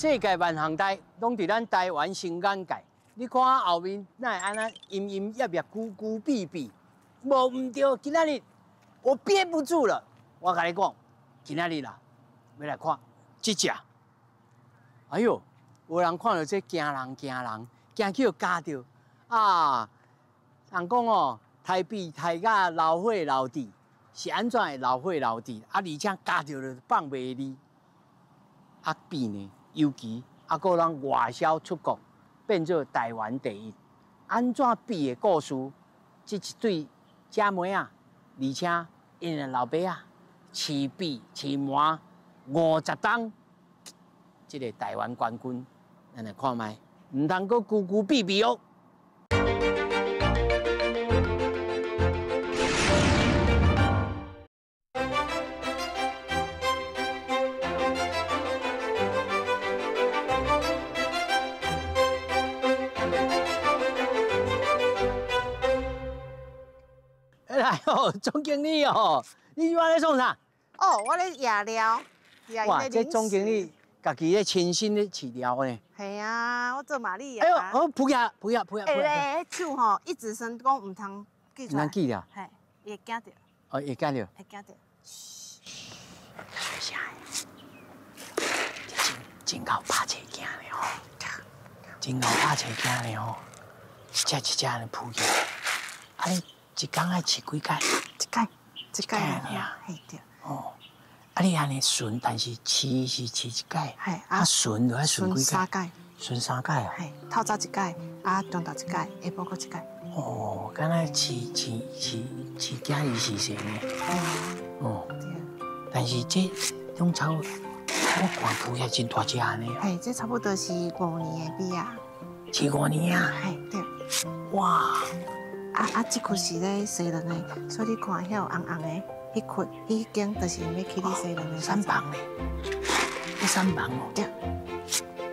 世界萬項代攏佇咱台灣新眼界。你看後面哪會按呢陰陰燁燁、孤孤閉閉，無毋對。今仔日我憋不住了，我共你講，今仔日啦，欲來看這隻。哎喲，有人看著這驚人驚人，驚去予咬著啊！人講哦，刣鱉刣甲流血流滴，是按怎會流血流滴？啊，而且咬著就放袂離。啊，鱉呢，尤其啊，閣咱外銷出國，變做台灣第一。按怎鱉的故事？這一對姐妹仔，而且𪜶的老爸仔飼鱉飼滿50冬，這个台灣冠軍，咱來看覓，毋通閣孤孤閉閉哦。來哦，總經理哦，你這擺咧創啥？哦，我咧野料。哇，這總經理家己咧親身咧飼料呢。係啊，我做瑪麗亞。哎喲，哦，抱起，抱起，抱起。欸咧，手吼一指伸講毋通記出來。毋通記了。嘿，伊會驚著。哦，會驚著。會驚著。噓，細聲。真真夠拍車驚咧吼，真夠拍車驚咧吼，一隻一隻按呢抱起來。啊，你一工愛飼幾擺？一擺，一擺爾。嘿對。哦，啊你按呢巡，但是飼是飼一擺，啊巡就愛巡幾擺？三擺。巡三擺啊？嘿，透早一擺，啊中晝一擺，下晡閣一擺。哦，敢若飼飼飼飼囝兒是啥呢？哦，但是這攏差不多，我看抱起來真大隻呢。嘿，這差不多是五年的鱉啊。飼五年啊？嘿，對。哇！啊啊！這塊是咧洗卵的，所以你看遐有紅紅的，彼塊、彼間就是欲起咧洗卵的。產房咧，彼產房哦。對。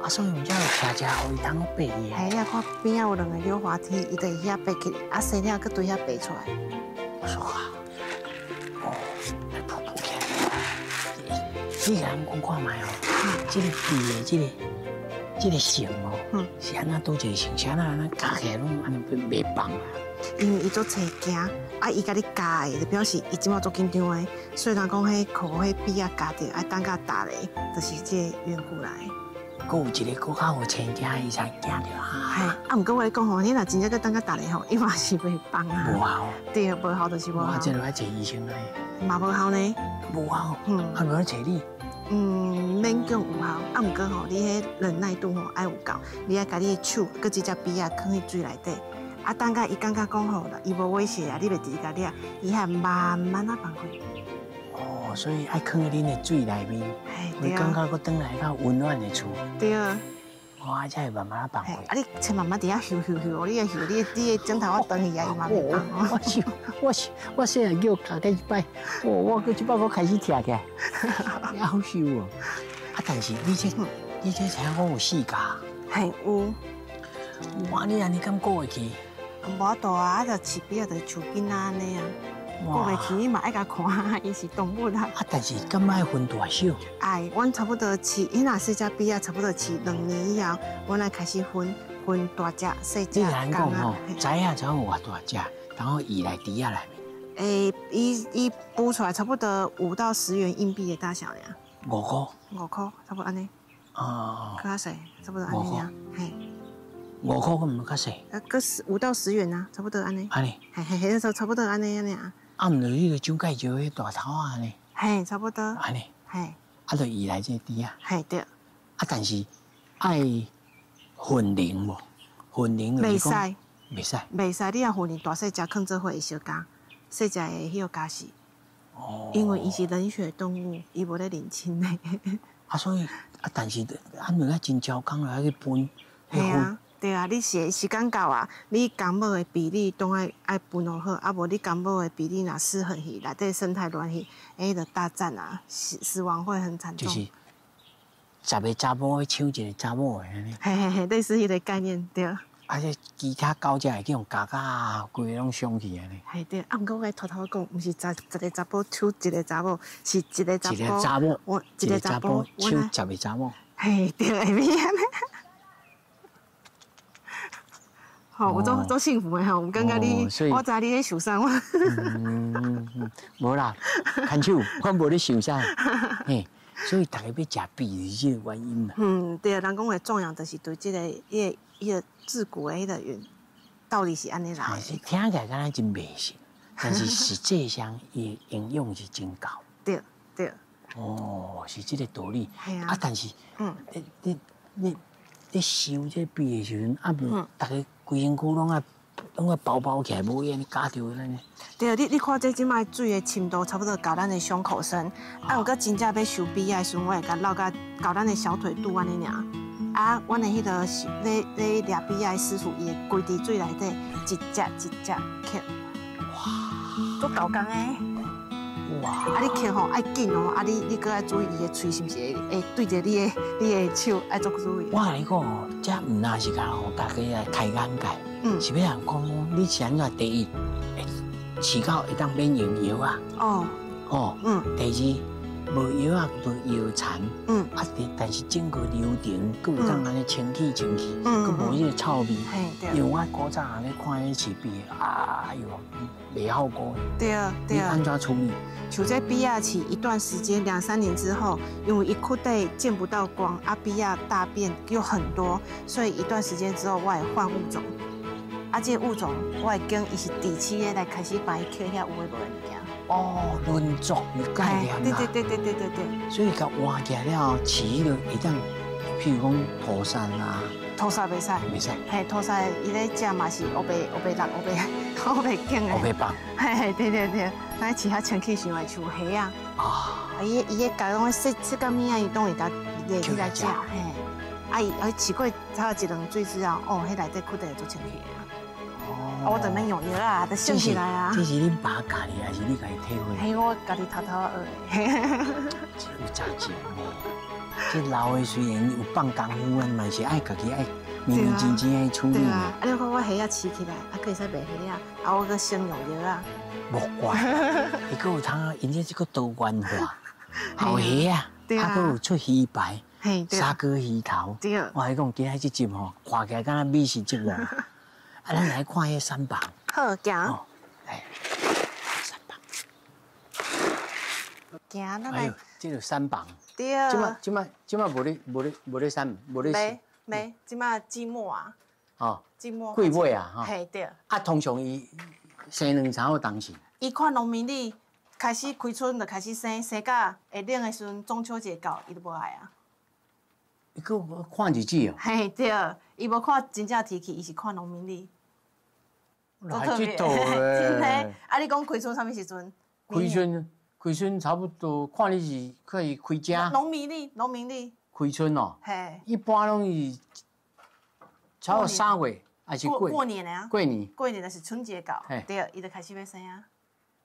啊，所以毋才有徛遮，予伊通爬去。嘿，你看邊仔有兩個溜滑梯，伊就會遐爬起，啊，生了閣對遐爬出來。我說啊，哦，來抱抱起來。你共人講看覓哦，這個鱉的這個這個性哦，是按怎佗一個性？是按怎按呢咬起來攏按呢袂放啊？因為伊足濟驚，啊，伊共你咬的，就表示伊這擺足緊張的。所以人講彼箍彼鱉仔咬著，愛等甲焦咧，就是這個緣故來。閣有一個閣較有前驚，伊才驚著啊。嘿，啊，毋過我咧講吼，你若真正閣等甲焦咧吼，伊嘛是袂放啊。無效。對，無效就是無效。啊，這就愛揣醫生來。嘛無效呢。無效。嗯。啊，無愛揣你。嗯，勉強有效。啊，毋過吼，你彼忍耐度吼愛有夠，你愛共你的手，閣這隻鱉仔囥佇水內底。啊，等甲伊感覺講吼，伊無威脅啊，你袂直直共掠，伊還慢慢仔放開。哦，所以愛囥佇恁的水內面，會感覺閣轉來較溫暖的厝。對啊。哇，才會慢慢仔放開。啊，你千慢慢佇遐游游游，你會游，你你的枕頭我斷去啊，伊嘛袂放。我想，我我細漢叫咬過一擺，哦，我閣這擺閣開始疼起來，好受哦。啊，但是你這你這聽講有四家？嘿，有。哇，你按呢敢顧會去？無法度啊，啊，就飼鱉仔，就像囡仔按呢啊，顧袂去，你嘛愛共看，伊是動物啊。啊，但是敢愛分大小？愛，阮差不多飼，彼若細隻鱉仔，差不多飼兩年以後，阮來開始分分大隻、細隻。你按呢講吼，知影知影有偌大隻，然後移來池仔內面。欸，伊伊孵出來差不多5到10元硬幣的大小爾。五箍。五箍，差不多按呢。哦。較細，差不多按呢爾，嘿。五箍閣毋較細？啊，閣5到10元啊，差不多按呢。按呢？嘿嘿嘿，差不多按呢按呢啊。啊，毋就彼个蔣介石彼大頭仔按呢？嘿，差不多。按呢？嘿。啊，就移來這個池仔。嘿，對。啊，但是愛混齡無？混齡袂使。袂使。袂使，你若混齡大細隻囥做伙會相咬，細隻會彼個咬死。哦。因為伊是冷血動物，伊無咧認親的。啊，所以啊，但是按呢真超工來去分。嘿啊。對啊，你時時間到啊，你公母的比例當愛愛分予好，啊無你公母的比例若失衡去，內底生態亂去，欸，就大戰啊，死死亡會很慘重。就是十個查某去搶一個查某的按呢。嘿嘿嘿，類似彼個概念，對。啊，這其他狗隻會去予咬甲規个攏傷去按呢。嘿對，啊，毋過我共偷偷講，毋是十十個查埔搶一個查某，是一個查一個查某，我一個查埔搶十個查某。嘿，對，會變按呢。吼，有足足幸福的吼，有感覺你，我知你咧受傷。嗯，無啦，牽手，我無咧受傷。嘿，所以大家欲食鱉是這個原因啦。嗯，對啊，人講的壯陽就是對這個、伊個、伊個自古的彼個原道理是按呢來。聽起來敢若真迷信，但是實際上伊的營養是真夠。對對。哦，是這個道理。係啊。啊，但是，你你你你收這鱉的時陣，啊無，逐家規身軀攏愛包包起來，無按呢咬著按呢。對，你看這這擺水的深度差不多到咱的胸口深，啊，有閣真正欲收鱉仔的時陣，我會共落到到咱的小腿肚按呢爾。啊，阮的彼個咧咧掠鱉仔的師傅，伊會規佇水內底一隻一隻抾。哇！足猴工的。哇！啊，你抾吼愛緊哦，啊，你閣愛注意伊的喙是毋是會對著你的手，愛足注意。我共你講哦，這毋但是共予大家來開眼界，是欲人講講你是按怎？第一，飼到會當免用藥仔。哦。哦。第二，無藥仔，無藥殘。啊，但是整個流程，閣有當按呢清氣清氣，閣無彼個臭味。因為我古早咧看彼飼鱉，哎喲，袂好過。對啊，對啊。你按怎處理？像這鱉仔飼一段時間，兩三年之後，因為伊窟底見不到光，啊，鱉仔大便又很多，所以一段時間之後，我會換物種。啊，這個物種我會揀伊是定期的來開始幫伊抾遐有的無的物件。哦，輪作的概念啦。對對對對對對對。所以共換起來了後，飼彼個會當，譬如講塗鱔啊。塗鱔袂使。袂使。嘿，塗鱔伊咧食嘛是烏白烏白肉烏白烏白揀的。烏白放。嘿嘿，對對對，咱飼較清氣，想會像蝦仔。啊。啊，伊伊彼角攏洗洗到物仔，伊攏會共掠起來食。嘿。啊，伊啊飼過差不多一兩水之後，哦，彼內底窟底就足清氣的。哦。我就免用藥啊，就省起來啊。這是恁爸教你，還是你家己體會？嘿，我家己偷偷學的。有才情無？這老的雖然有放功夫，嘛是愛家己愛認認真真去處理。對啊，啊你看我蝦仔飼起來，啊，閣會使賣蝦仔，啊我閣省用藥仔。莫怪，伊閣有通，𪜶這這閣多元化，後蝦仔，啊閣有出魚排，砂鍋魚頭。我共你講，今仔這集吼，看起來敢若美食節目。啊，咱來看彼產房。好，行。來，產房。行，咱來。哎喲，這就產房。對。這擺這擺這擺無咧無咧無咧產無咧。沒沒，這擺季末啊。哦。季末。季尾啊，吼。嘿，對。啊，通常伊生卵啥有當時？伊看農民曆開始開春就開始生，生到會冷的時陣，中秋節到，伊就無愛啊。伊閣看日子哦。嘿，對，伊無看真正天氣，伊是看農民曆。來這套咧。真的，啊！你講開春啥物時陣？開春，開春差不多，看你是可以開遮。農民曆，農民曆。開春哦。嘿。一般攏是差不多3月，還是過過年啊？過年。過年就是春節到，對，伊就開始欲生啊。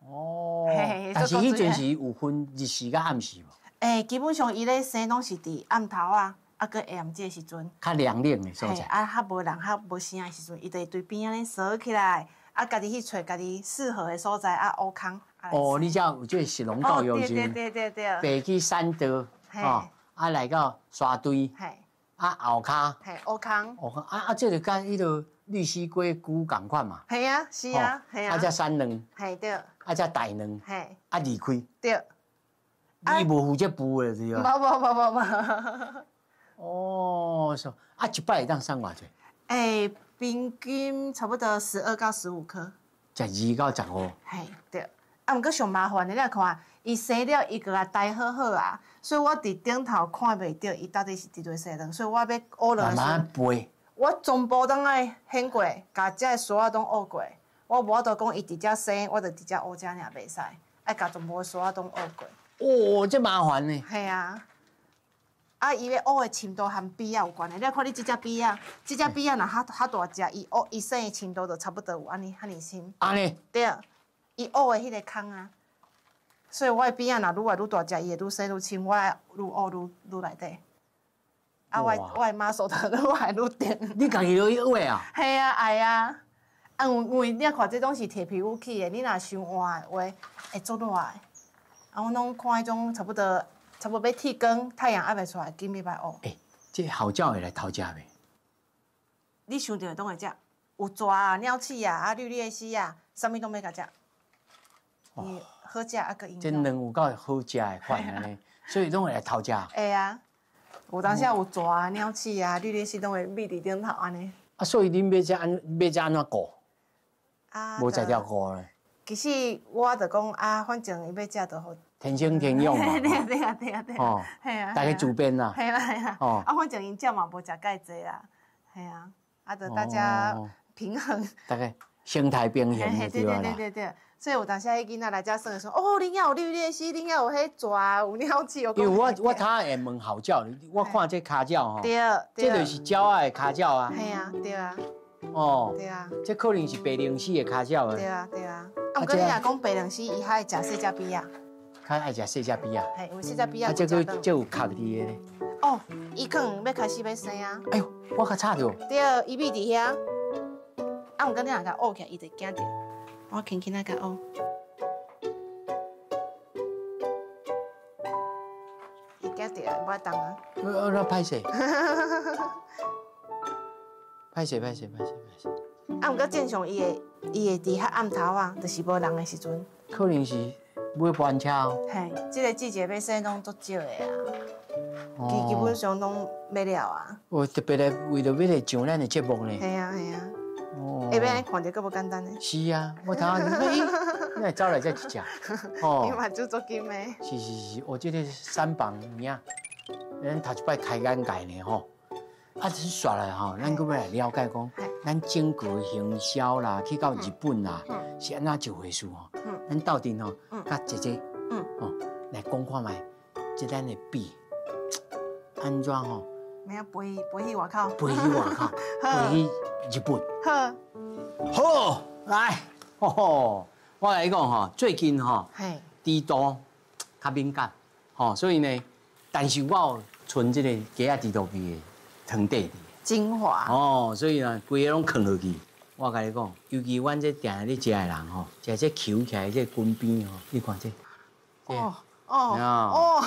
哦。但是彼陣時有分日時佮暗時無？欸，基本上伊咧生攏是佇暗頭啊。啊，閣下暗這個時陣，較涼冷的所在。啊，較無人、較無聲的時陣，伊就會對邊仔咧踅起來，啊，家己去揣家己適合的所在，啊，挖空。哦，你遮有這個食農教育是？對對對對對。爬去山道，哦，啊，來到沙堆，啊，後跤，嘿，挖空。挖空，啊啊，這個佮彼个綠溪龜菇仝款嘛。係啊，是啊，係啊。啊，這產卵。嘿，對。啊，這大卵。嘿。啊，離開。對。你無負責孵的對吧？無無無無無。哦，說啊，一擺會當產偌濟？欸，平均差不多12到15顆。 12到15。嘿，對。啊，毋過上麻煩的，你來看，伊生了，伊閣共待好好啊，所以我佇頂頭看袂著伊到底是佇佗生卵，所以我欲挖落的時。慢慢飛。我全部攏愛掀過，共遮的沙仔攏挖過。我無法度講伊佇遮生，我就佇遮挖遮爾袂使，愛共全部的沙仔攏挖過。哦，這麻煩呢。嘿啊。啊，伊欲挖的深度和鱉仔有關的。你看你這隻鱉仔，這隻鱉仔若較較大隻，伊挖伊生的深度就差不多有按呢遐爾深。按呢？對，伊挖的彼個空啊。所以我的鱉仔若愈來愈大隻，伊會愈生愈深，我愛愈挖愈愈內底。啊，我的媽手頭愈來愈重。你家己落去挖啊？嘿啊，愛啊。啊，因為你看這攏是鐵皮屋起的，你若傷活的話，會足熱的。啊，阮攏看彼種差不多。差不多欲鐵光，太陽猶袂出來，緊欲來挖。欸，這鱟鳥會來偷食袂？你想著的攏會食，有蛇啊、鳥鼠啊、啊綠鬣蜥啊，啥物攏欲共食。伊好食啊，閣營養。這卵有夠好食的款按呢，所以攏會來偷食。會啊，有當時有蛇啊、鳥鼠啊、綠鬣蜥攏會覕佇頂頭按呢。啊，所以恁欲這按欲這按怎顧？啊，無才調顧咧。其實我就講啊，反正伊欲食就予。天生天養嘛。對啊對啊對啊對。哦。嘿啊。大家自便啦。嘿啦嘿啦。哦。啊，反正𪜶食嘛無食蓋濟啦，嘿啊，啊，就大家平衡。大家生態平衡就對啦。對對對對，所以有當時彼囡仔來遮耍的時陣，哦，恁遐有綠鬣蜥，恁遐有彼蛇，有鳥鼠。因為我頭會問鱟鳥，我看這跤鳥吼，對，這就是鳥仔的跤鳥啊。嘿啊，對啊。哦。對啊。這可能是白靈絲的跤鳥啊。對啊對啊。啊，毋過你若講白靈絲，伊較愛食細隻鱉仔。較愛食細隻鱉仔。嘿，因為細隻鱉仔。啊，這個這有殼佇的咧。哦，伊可能欲開始欲生啊。哎喲，我較吵著。對，伊覕佇遐。啊，毋過你若共挖起來，伊就驚著。我輕輕仔共挖。伊驚著，無愛動啊。那歹勢。歹勢，歹勢，歹勢，歹勢。啊，毋過正常伊會伊會佇較暗頭啊，就是無人的時陣。可能是欲搬車哦。嘿，這個季節欲生攏足少的啊，基本上攏欲了啊。哦，特別來為著欲來上咱的節目呢。嘿啊，嘿啊。哦。下欲按呢看著閣無簡單呢。是啊，我頭仔你會走來這一隻？哦。伊嘛煮足緊的。是是是，哦，這個三房有影，咱頭一擺開眼界呢吼。啊，這煞來吼，咱閣欲來了解講，咱整個行銷啦，去到日本啦，是按怎一回事吼？咱鬥陣吼，佮姐姐，哦，來講看覓，這咱的筆按怎吼？欲飛飛去外口？飛去外口，飛去日本。好。好，來，吼吼，我來講吼，最近吼，豬肚較敏感，吼，所以呢，但是我有存這個雞仔豬肚皮的湯底佇。精華。哦，所以呢，規个攏囥落去。我共你講，尤其阮這定定咧食的人吼，食這抾起來這根邊吼，你看這。哦哦哦，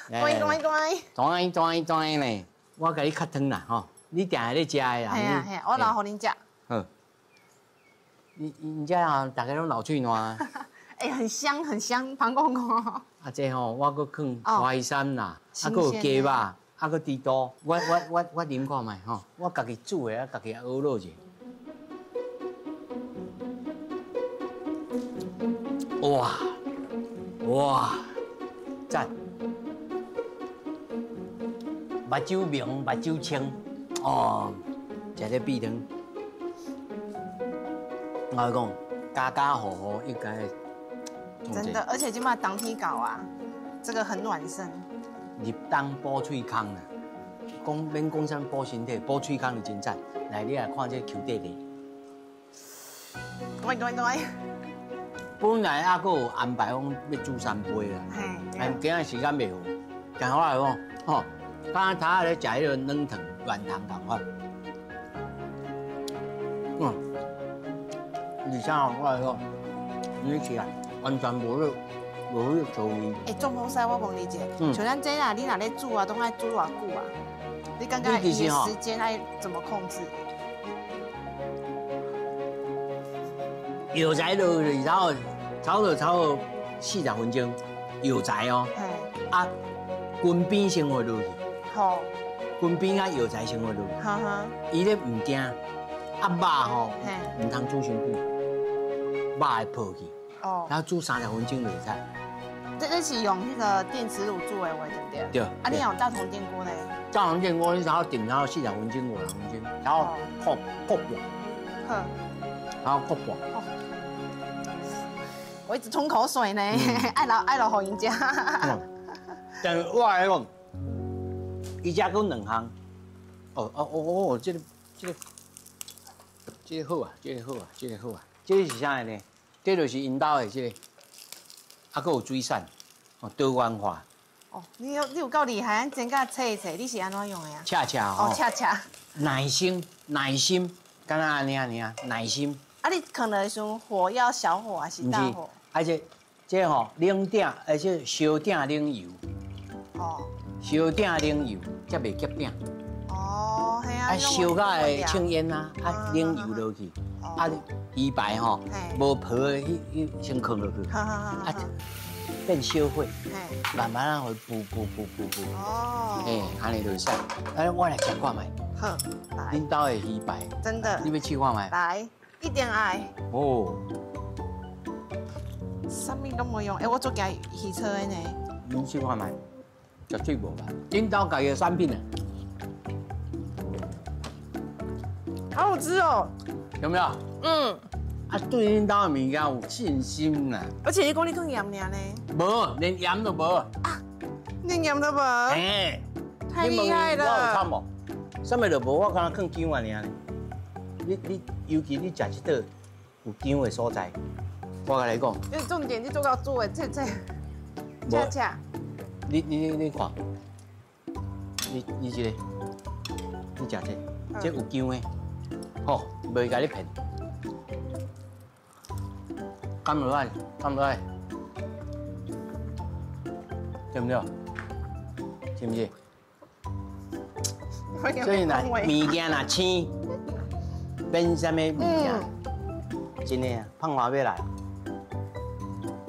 乖乖乖。轉轉轉呢，我共你較湯啦吼，你定定咧食的人。嘿啊嘿啊，我留予恁食。好。你遮啊，逐家攏流喙瀾。欸，很香很香，庞公公。啊，這吼我閣囥花生啦，啊，閣有雞肉，啊，閣豬肚，我啉看覓吼，我家己煮的，啊，家己學落者。哇哇，讚！目睭明，目睭清，哦，食這鱉湯，我講家家戶戶應該。真的，而且這馬冬天到啊，這個很暖身。入冬補喙空啦，講免講啥補身體，補喙空就真讚。來，你來看這球底底。對對對。本來猶閣有安排講欲煮三杯啦，但今仔時間袂好。但我來講，吼，剛剛頭仔咧食彼個軟糖、軟糖仝款。嗯，而且吼，我來講，你吃啊，完全無咧無彼個臭味。欸，總鋪師，我問你一下，像咱這啦，你若咧煮啊，攏愛煮偌久啊？你感覺伊的時間愛怎麼控制？藥材落去，然後炒了炒了40分鐘，藥材哦，啊，根邊先予落去，好，根邊啊藥材先予落去，哈哈，伊咧毋驚，啊肉吼，毋通煮傷久，肉會破去，哦，然後煮30分鐘就會使。這是用彼個電磁爐煮的話，對不對？對。啊，你用大同電鍋咧？大同電鍋你然後定然後40分鐘、50分鐘，然後焗焗半，好，然後焗半。我一直吞口水呢，愛留愛留予𪜶食。但是我來講，伊遮閣兩項。哦哦哦哦，這個這個這個好啊，這個好啊，這個好啊。這個是啥呢？這就是𪜶兜的這個，啊，閣有水產，哦，多元化。哦，你有你有夠厲害，煎甲切一切，你是按怎用的啊？恰恰哦，恰恰。耐心，耐心，敢若按呢按呢，耐心。啊，你囥落的時陣，火要小火還是大火？而且這吼冷鼎，而且燒鼎冷油。哦。燒鼎冷油，才袂結餅。啊，燒甲會衝煙啊，啊，冷油落去，啊，魚排吼，無皮的，彼彼先囥落去，啊，變小火，慢慢啊，予伊浮浮浮浮浮，哦，嘿，按呢就會使。啊，我來食看覓。好，來。恁兜的魚排，真的。你欲試看覓？來，一定愛。哦。啥物攏無用，欸，我足驚魚臊的呢。你試看覓？絕對無吧？恁兜家己的產品啊。好好吃哦。有沒有？嗯。啊，對恁兜的物件有信心啦。而且你講你放鹽爾呢？無，連鹽都無。啊，連鹽都無。嘿，太厲害了。我有慘無？啥物都無，我敢若放薑仔爾呢。你，尤其你食這道有薑的所在，我共你講。你重點你做到煮的這這，這這。你看，你這個，你食這，這有薑的，吼，袂共你騙。敢落來，敢落來，對不對？是毋是？所以若物件若生，免啥物物件，真的啊，胖華欲來，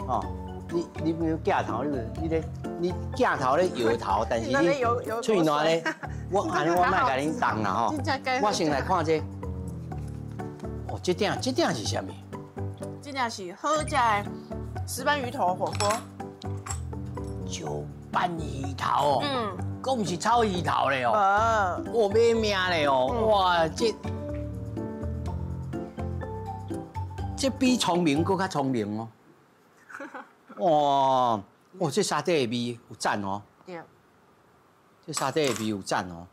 哦，你你鏡頭你你咧，你鏡頭咧搖頭，但是你喙瀾咧，我按呢我莫共恁動啦吼，我先來看這，哦，這鼎這鼎是啥物？這鼎是好食的石斑魚頭火鍋。石斑魚頭哦，嗯，閣毋是草魚頭咧哦，哦，買命咧哦，哇，這比聰明閣較聰明哦，哇，哦，這沙爹的味有讚哦，對，這沙爹的味有讚哦，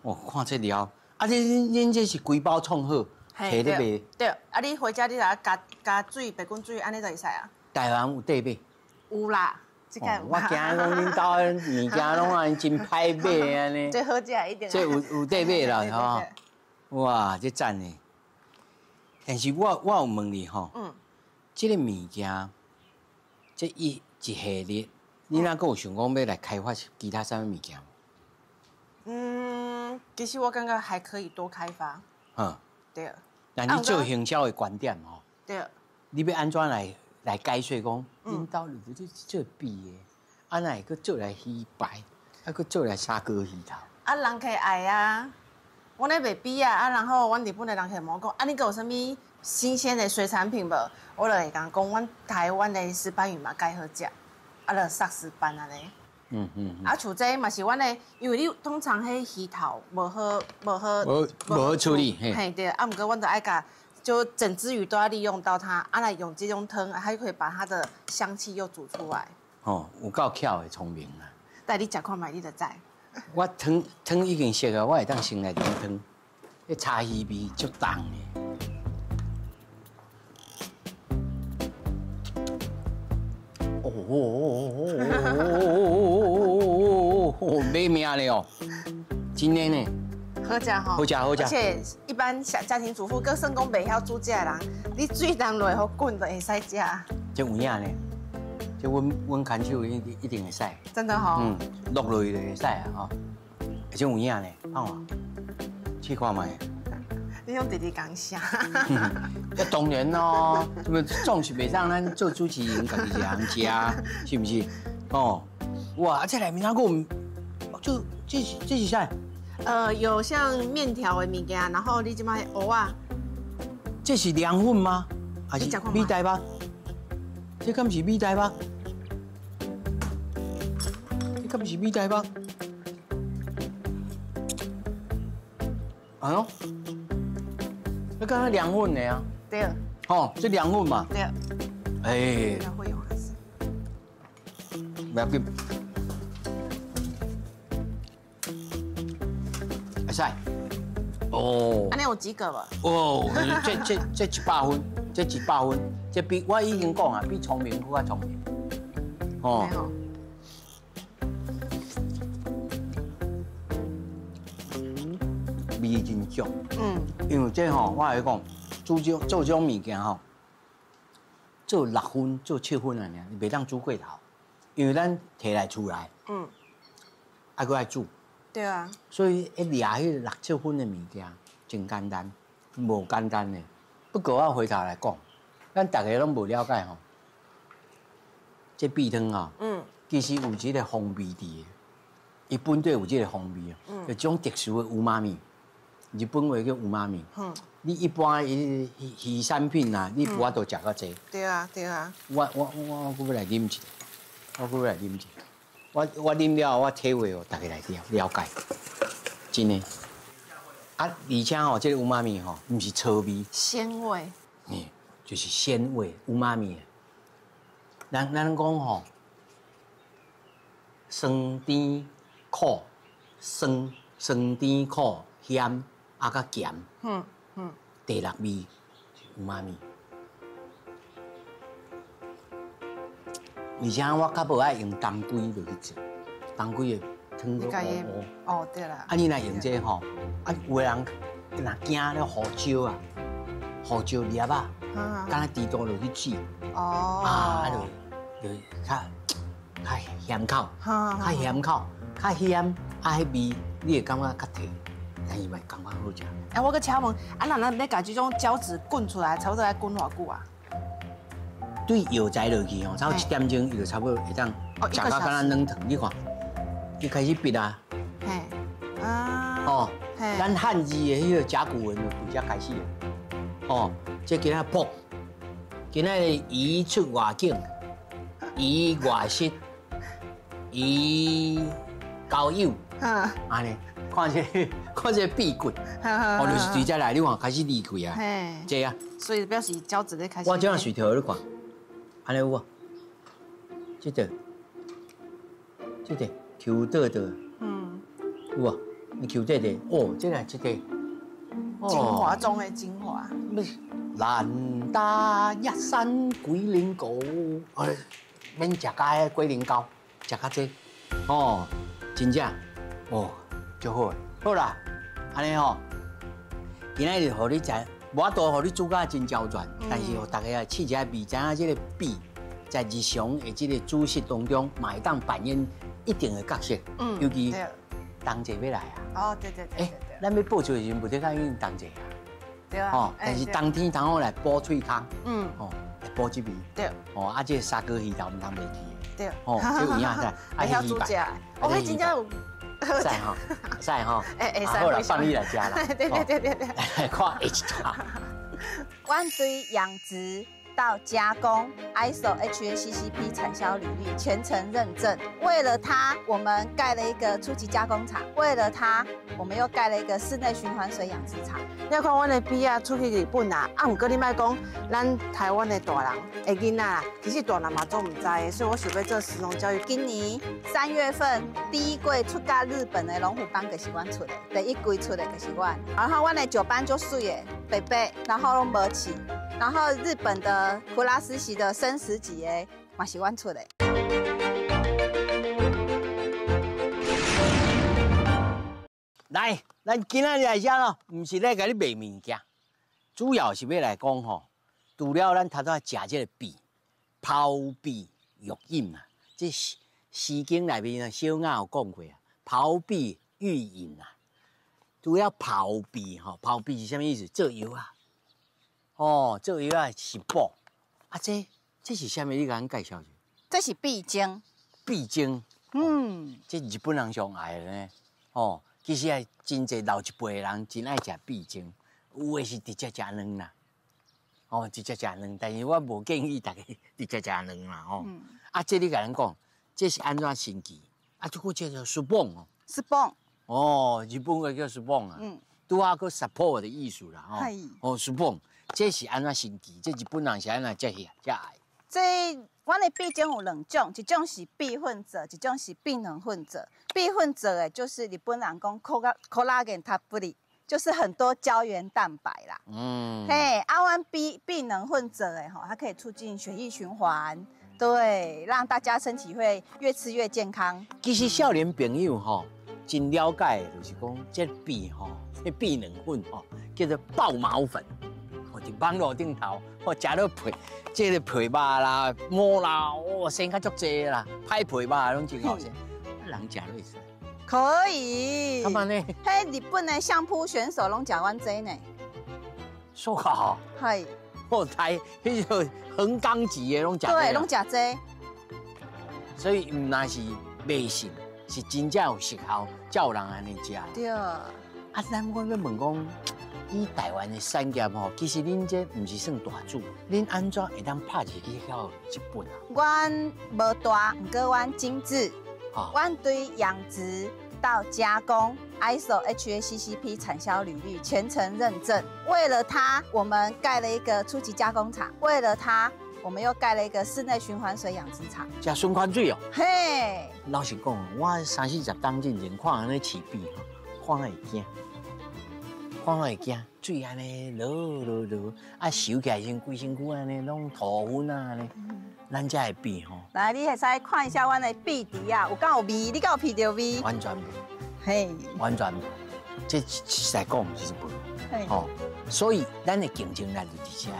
哦，看這料，啊，恁這是規包創好，提咧賣。對，啊，你回家你來加加水，白滾水，按呢就會使啊。台灣有得買？有啦，這個有。我驚講恁兜的物件攏按真歹買按呢。這好食一定。這有得買啦，吼！哇，這讚的。但是我有問你吼，這個物件，這一系列，你哪閣有想講欲來開發其他啥物物件？嗯，其實我感覺還可以多開發。嗯。對。那你做行銷的觀點吼？對。你欲按怎來解說講，恁兜就是做米的，啊哪會閣做來魚排，啊閣做來砂鍋魚頭？啊，人客愛啊，阮咧賣米啊，啊然後阮日本的人客問我講，啊你閣有啥物新鮮的水產品無？我就會共講，阮台灣的石斑魚嘛蓋好食，啊就殺石斑按呢。啊，像這嘛是阮的，因為你通常彼魚頭無好無好無好處理，嘿對，啊毋過阮就愛共。就整隻魚都要利用到它，啊來用這種湯，還可以把它的香氣又煮出來。哦，有夠巧的聰明啊！帶你食看覓，你就知。我湯已經熟啊，我會當先來啉湯。彼柴魚味足重的。哦哦哦哦哦哦！買命咧哦，真的呢。好食吼，好食好食。而且一般小家庭主婦，閣算講袂曉煮這的人，你水澹落予滾就會使食。這有影呢，這阮牽手一定會使。真的吼。嗯，落落去就會使啊吼。這有影呢，胖華，試看覓。你用弟弟講啥？這當然咯，總是袂當咱做主持人家己一人食，是毋是？哦，哇，這內面還閣有，這是啥？有像麵條的物件，然後你這擺蚵仔，這是涼粉嗎？還是米台北？這敢是米台北？這敢是米台北？哎喲，這敢若涼粉的啊？對。哦，這涼粉嘛。對。哎。不要緊。會使。哦。按呢有及格無？哦，這100分，這100分，這比我已經講啊，比聰明閣較聰明。哦。味真足。嗯。因為這吼，我來講，煮這做這種物件吼，做6分、做7分按呢，袂當煮過頭，因為咱提來厝內。嗯。啊，閣愛煮。對啊。所以一掠彼個六七分的物件，真簡單，無簡單的。不過我回頭來講，咱逐个攏無了解吼，這鱉湯吼，其實有這个風味佇的，伊本底有這个風味啊，就這種特殊的umami，日本話叫umami。你一般伊魚產品啊，你無法度食較濟。對啊，對啊。我閣欲來啉一下，我閣欲來啉一下。我啉了後，我體會予大家來了了解，真的。啊，而且吼，這个umami吼，毋是臭味，鮮味。嗯，就是鮮味umami。咱講吼，酸甜苦，酸酸甜苦鹹啊，佮鹹。第六味umami。而且我較無愛用當歸落去做，當歸的湯閣烏烏。哦，對啦。啊，你若用這個吼，啊，有的人若驚咧胡椒啊，胡椒粒仔，敢若豬肚落去煮。哦。啊，就較較鹹口，較鹹口，較鹹，啊，彼味你會感覺較甜，但是嘛感覺好食。哎，我閣請問，啊，若咱欲共這種膠質滾出來，差不多愛滾偌久啊？對藥材落去吼，差不多一點鐘，伊就差不多會當食到敢若軟糖。你看，伊開始變啊。嘿，啊。哦，咱漢字的彼個甲骨文就佇遮開始。哦，這今仔卜，今仔日魚出外景，魚外食，魚交友，按呢，看這個，看這個鱉骨，哦，就是佇遮來，你看開始離開啊，這啊。所以表示膠質咧開始。我這樣隨條你看。按呢有無？這個，這個 Q 倒倒，有無？你 Q 倒倒，哦，這個這個，精華中的精華。蘭打一山龜苓膏，哎，免食甲彼龜苓膏，食較濟，哦，真正，哦，足好的。好啦，按呢吼，今仔日予你知。無法度予你煮甲真周全，但是予大家來試一下味，知影這個鱉在日常的這個煮食當中，嘛會當扮演一定的角色。尤其冬節欲來啊。哦，對對對。欸，咱欲播出的時陣，無得講已經冬節啊。對啊。哦，但是冬天通好來補喙空。哦，來補這味。對。哦，啊，這個砂鍋魚頭毋通袂記。對。哦，這有影噻。會曉煮食。哦，彼真正有。會使吼，會使吼。會使。好啦，放你來食啦。對對對對對。來看下一段。阮對養殖到加工 ISO HACCP 產銷履歷全程認證。為了它，我們蓋了一個初級加工廠；為了它，我們又蓋了一個室內循環水養殖場。你看阮的鱉仔出去日本啊，啊，毋過你莫講，咱台灣的大人的囡仔啦，其實大人嘛總毋知的，所以我想欲做食農教育。今年3月份第一季出到日本的龍虎斑就是阮出的，第一季出的就是阮。然後阮的酒班足媠的，白白，然後攏無刺。然後日本的普拉斯喜的生食級的嘛是阮出的。來，咱今仔日來遮咯，毋是咧共你賣物件，主要是欲來講吼，除了咱頭拄仔食這個鱉，拋鱉欲飲啊，這《詩經》內面啊，小雅有講過啊，拋鱉欲飲啊，除了拋鱉吼，拋鱉是啥物意思？做藥啊。哦，做藥仔是補，啊這這是啥物？你共阮介紹一下。這是鱉精。鱉精。這日本人上愛的呢。哦，其實也真濟老一輩的人真愛食鱉精，有的是直接食卵啦。哦，直接食卵，但是我無建議大家直接食卵啦。吼。啊，這你共咱講，這是按怎神奇？啊，這個叫做スポン哦。スポン。哦，日本話叫スポン啊。拄仔閣 support 的意思啦。吼。哦，スポン。這是按怎神奇？這日本人是按怎遮遮愛？這阮的鱉精有兩種，一種是鱉粉做，一種是鱉卵粉做。鱉粉做的，就是日本人講コラゲンたっぷり，就是很多膠原蛋白啦。嘿，啊，阮鱉卵粉做的吼，它可以促進血液循環，對，讓大家身體會越吃越健康。其實少年朋友吼，真了解，就是講這鱉吼，這鱉卵粉吼，叫做爆毛粉。佇網路頂頭，我食了皮，這个皮肉啦、毛啦，哦，生較足濟啦，歹皮肉攏真好食。人食落會使，可以。幹嘛呢？彼日本的相撲選手攏食阮這呢。說好。係。我台彼個橫綱級的攏食。對，攏食這。所以毋但是迷信，是真正有實效，才有人按呢食。對。啊，咱我欲問講，以台灣的產業吼，其實恁這毋是算大主，恁按怎會當拍入去到日本啊？阮無大，毋過阮精緻。阮對養殖到加工，ISO HACCP 產銷履歷全程認證。為了它，我們蓋了一個初級加工廠；為了它，我們又蓋了一個室內循環水養殖場。食循環水哦。嘿。老實講，我三四十冬進前看按呢飼鱉，看了會驚，看了會驚，水按呢落落落，啊收起來時陣，規身軀按呢攏塗粉啊按呢。咱遮的鱉吼，來，你會使看一下阮的鱉池啊，有夠有味，你敢有聞著味？完全無，嘿，完全無，這實在講是無，吼，所以咱的競爭力就佇遮，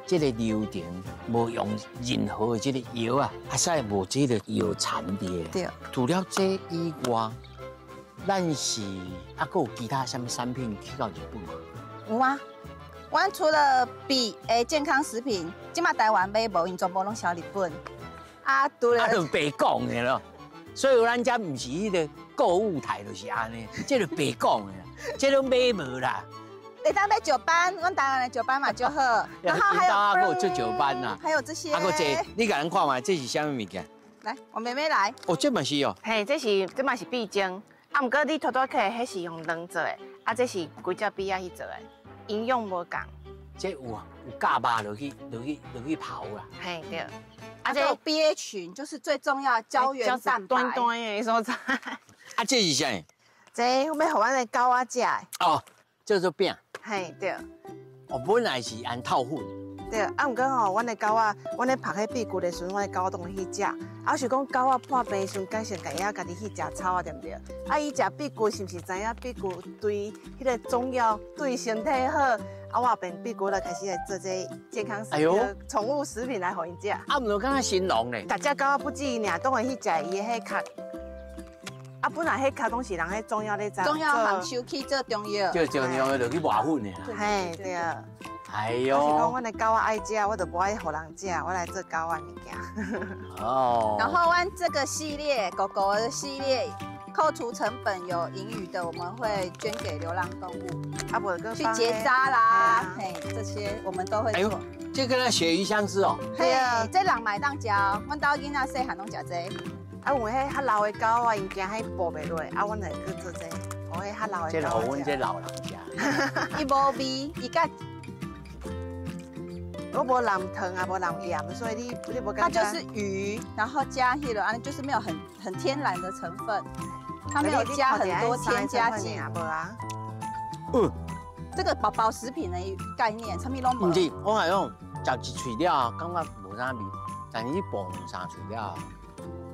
這個流程無用任何的這個藥啊，啊，使無這個藥殘佇對。除了這以外，咱是啊，閣有其他啥物產品去到日本無？有啊。阮除了鱉的健康食品，這馬台灣買無，𪜶全部攏銷日本。啊，除了啊，就白講的咯。所以咱遮毋是彼個購物台，就是按呢，這就白講的啦，這攏買無啦。會當買石斑，阮台灣的石斑嘛足好。然後還有閣有做石斑啦，還有這些。啊，閣這，你共咱看覓，這是啥物物件？來，我妹妹來。哦，這嘛是哦。嘿，這是這嘛是鱉精，啊，毋過你拄拄起來，彼是用卵做的，啊，這是規隻鱉仔去做的。營養無仝，這有啊，有夾肉落去，落去，落去刨啦。嘿對，啊這 B A 群就是最重要膠原蛋白。短短的所在。啊，這是啥？這欲予阮的狗仔食的。哦，這做餅。嘿對。哦，本來是按透粉。對，啊，毋過吼，阮的狗仔，阮咧曝彼鱉骨的時陣，阮的狗仔攏會去食。啊，是講狗仔破病的時陣，改成家己家己去食草啊，對毋對？啊，伊食鱉骨是毋是知影鱉骨對彼個中藥對身體好？啊，我變鱉骨就開始來做這健康食品、寵物食品來予𪜶食。啊，毋就敢若神農咧？逐隻狗仔不止伊爾，攏會去食伊的彼殼。啊，本來彼殼攏是人彼中藥咧做。中藥行收去做中藥。做中藥的就去磨粉的。嘿，對。哎喲！我是講，阮的狗仔愛食，我就無愛予人食，我來做狗仔物件。哦。然後阮這個系列狗狗的系列，扣除成本有盈餘的，我們會捐給流浪動物。啊，無去結紮啦，嘿，這些我們都會做。這跟那鱈魚香絲哦。對啊，這人嘛會當食哦，阮兜囡仔細漢攏食這。啊，有彼較老的狗仔，𪜶驚彼哺袂落，啊，阮會去做這，予彼較老的狗。這予阮這老人食。伊無味，伊佮。我無淋糖啊，無淋鹽，所以你無感覺。它就是魚，然後加彼個，啊，就是沒有很天然的成分，它沒有加很多添加劑。無啊。嗯。這個寶寶食品的概念，啥物攏無。毋是，我係講食一喙了，感覺無啥味，但是你哺兩三喙了，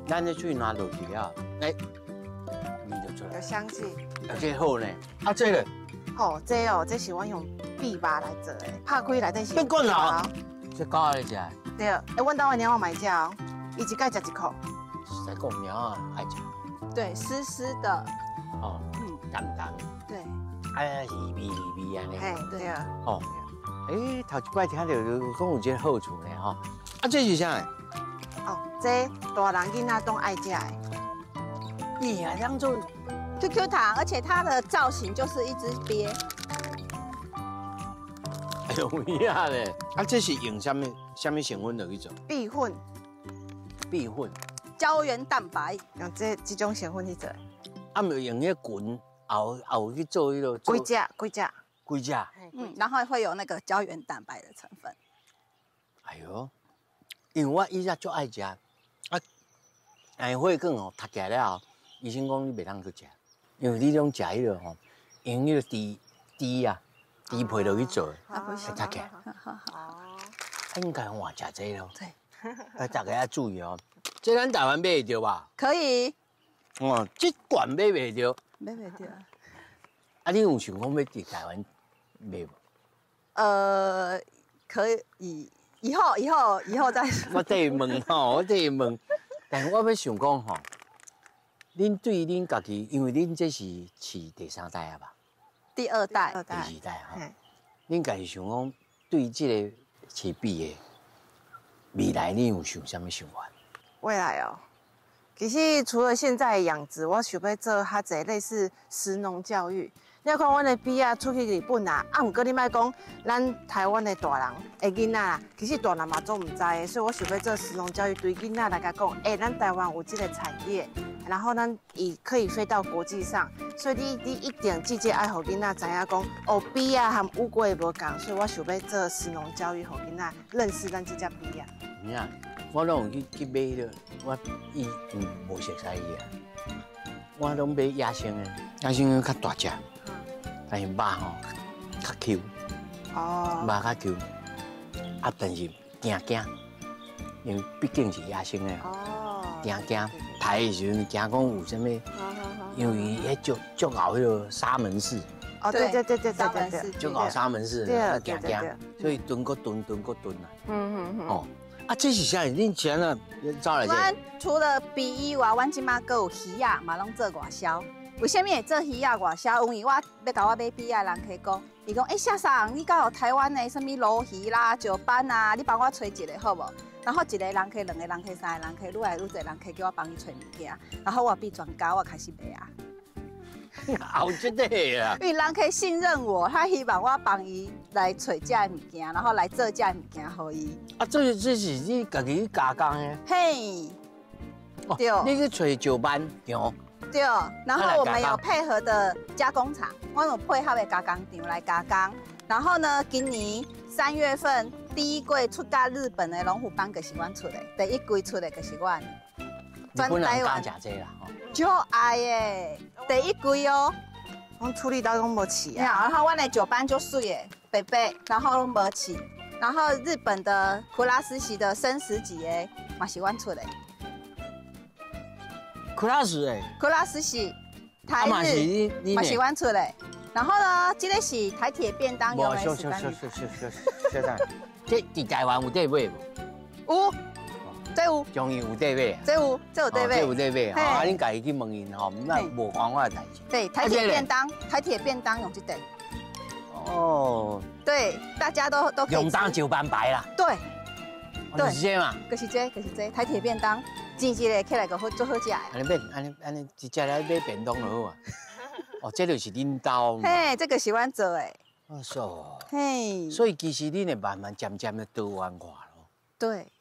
咱這喙若落去了，欸，味就出來。有香氣。啊，這好呢。啊，這個。吼，這哦，這是阮用鱉肉來做的，拍開內底是。變罐頭。這狗仔咧食。對，欸，阮兜的貓仔嘛會食哦，伊一擺食一箍。實在講，貓仔愛食。對，濕濕的。哦，嗯，淡淡。對。啊，是味味按呢。嘿，對啊。哦，欸，頭一擺聽著講有這個好處呢，吼。啊，這是啥？哦，這大人囡仔攏愛食的。你啊，當做。 QQ 糖，而且它的造型就是一隻鱉。哎呦，有影咧！啊，這是用啥物啥物成分落去做？鱉粉。鱉粉。膠原蛋白。用這種成分去做。啊，毋用彼個菌後後去做彼個。規隻，規隻。規隻。嗯，然後會有那個膠原蛋白的成分。哎喲，因為我以前足愛食，啊，哎，血管哦，讀起來了後，醫生講你袂當閣食。因為你攏食彼個吼，用彼個豬豬啊，豬皮落去做的，會讀起來。哦，應該換食這咯。對。啊，大家要注意哦，這咱台灣買會著吧？可以。哦，這罐買袂著。買袂著。啊，你有想講欲佇台灣賣無？可以，以後以後以後再說。我替伊問吼，我替伊問，但是我欲想講吼，恁對恁家己，因為恁這是飼第三代啊吧？第二代。第二代吼。恁家己想講對這個飼鱉的未來，你有想啥物想法？未來哦，其實除了現在養殖，我想欲做較濟類似食農教育。你看阮的鱉仔出去日本啊，啊，毋過你莫講，咱台灣的大人的囡仔啦，其實大人嘛總毋知的，所以我想欲做食農教育，對囡仔來共講，欸，咱台灣有這個產業，然後咱伊可以飛到國際上，所以你一定至少愛予囡仔知影講，哦，鱉仔和烏龜無仝，所以我想欲做食農教育，予囡仔認識咱這隻鱉仔。有影，我攏有去買彼個，我伊無熟似伊啊，我攏買野生的，野生的較大隻。但是肉吼較 Q，肉較 Q，啊，但是驚驚，因為畢竟是野生的，驚驚，刣的時陣驚講有啥物，因為伊彼足足𠢕彼個沙門氏，哦，對對對對對對，足𠢕沙門氏，驚驚，所以燉閣燉燉閣燉啊，哦，啊，這是啥？恁是按怎走來這？阮除了鱉以外，阮這馬閣有魚仔嘛，攏做外銷。為啥物會做魚仔外銷？因為我欲共我買鱉仔的人客講，伊講，欸，夏桑，你敢有台灣的啥物鱸魚啦、石斑啊？你幫我揣一個好無？然後一個人客、兩個人客、三個人客，愈來愈濟人客叫我幫伊揣物件，然後我變專家，我開始賣啊。後這個啊！因為人客信任我，他希望我幫伊來揣這個物件，然後來做這個物件予伊。啊，這是你家己去加工的？嘿，對。你去揣石斑場。對，然後我們有配合的加工廠，我有配合的加工廠來加工。然後呢，今年3月份第一季出到日本的龍虎斑就是阮出的，第一季出的就是阮。日本人敢食這啦，就愛的，第一季哦，阮處理到攏無刺啊。然後阮的石斑就媠的，白白，然後攏無刺。然後日本的普拉斯喜的生食級的嘛是阮出的。クラス的，クラス是台日嘛是阮出的。然後呢，這個是台鐵便當用的石斑魚。這佇台灣有得買無？有，這有。終於有得買。這有，這有得買。這有得買，啊，恁家己去問𪜶吼，那無關我的代誌。對，台鐵便當，台鐵便當用這個。哦。對，大家都用當石斑牌啦。對。就是這嘛。就是這，就是這，台鐵便當。煎一个起來就好，足好食的。按呢免，按呢按呢，直接來買便當就好啊。哦，這就是恁兜。嘿，這個是阮做的。哦，是。嘿。所以其實恁會慢慢漸漸的多元化咯。對。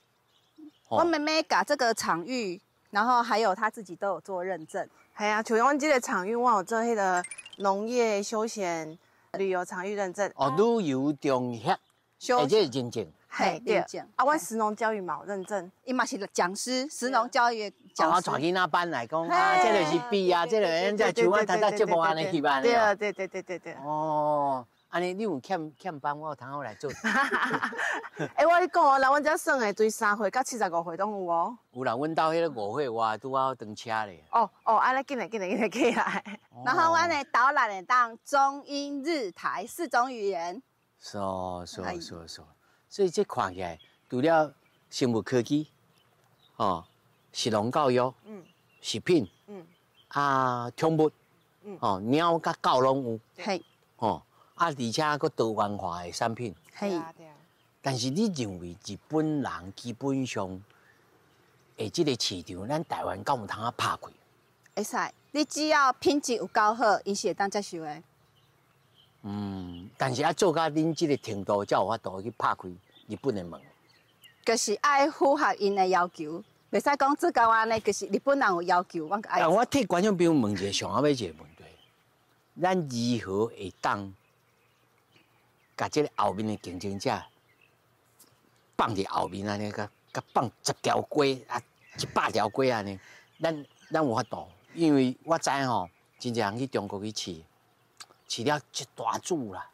我妹妹共這個場域，然後還有她自己都有做認證。係啊，像阮這個場域，我有做彼個農業休閒旅遊場域認證。哦，旅遊中協，欸，這是認證。嘿，對。啊，阮食農教育嘛有認證，伊嘛是講師，食農教育講師。我帶囡仔班來講啊，這個是鱉啊，這個這像阮頭拄節目按呢翕按呢。對對對對對。哦，按呢你有欠班，我有通好來做。欸，我共你講哦，來阮遮耍的，對3歲到75歲攏有哦。有啦，阮兜彼個5歲外拄好轉車咧。哦哦，按呢緊來緊來緊來起來。然後阮的導覽會當中英日台四種語言。是是是是。所以這看起來，除了生物科技，哦，食農教育，食品，啊，寵物，哦，貓佮狗攏有，哦，啊，而且閣多元化的產品，但是你認為日本人基本上，會這個市場，咱台灣敢有通啊拍開？會使，你只要品質有夠好，伊是會當接受的。但是啊，做到恁這個程度，才有法度去拍開日本的門。就是愛符合𪜶的要求，袂使講做到按呢，就是日本人有要求，阮就愛。我替觀眾朋友問一個上後尾一個問題：咱如何會當共這個後面的競爭者放佇後面按呢，共共放10條街啊，100條街按呢？咱有法度，因為我知吼，真濟人去中國去試，試了一大組啦。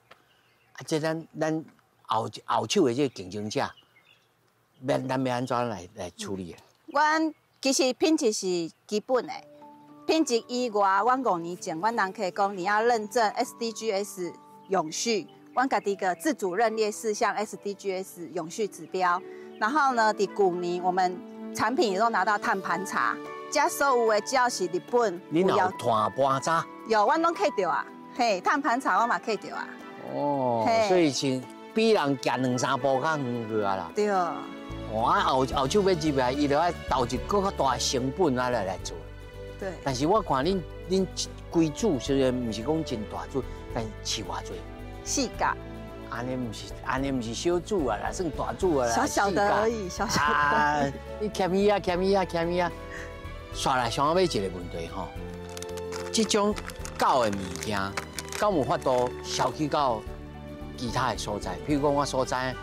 啊，這咱後手的這個競爭者，咱欲按怎來處理啊？阮其實品質是基本的，品質以外，阮5年前，阮人客講你要認證 SDGs 永續，阮家己個自主認列四項 SDGs 永續指標。然後呢，佇舊年我們產品也都拿到碳盤查。這所有的只要是日本，你若有碳盤查？有，阮攏客著啊。嘿，碳盤查我嘛客著啊。哦，所以是比人行兩三步較遠去啊啦。對。哦，啊後後手欲入來，伊就愛投入閣較大的成本啊來做。對。但是我看恁規組雖然毋是講真大組，但是飼偌濟？四甲。按呢毋是，按呢毋是小組啊啦，算大組啊啦。小小的而已，小小的。啊，你謙虛啊，謙虛啊，謙虛啊。煞來上尾一個問題吼，這種狗的物件，敢有法度銷去到其他的所在？比如講我所在，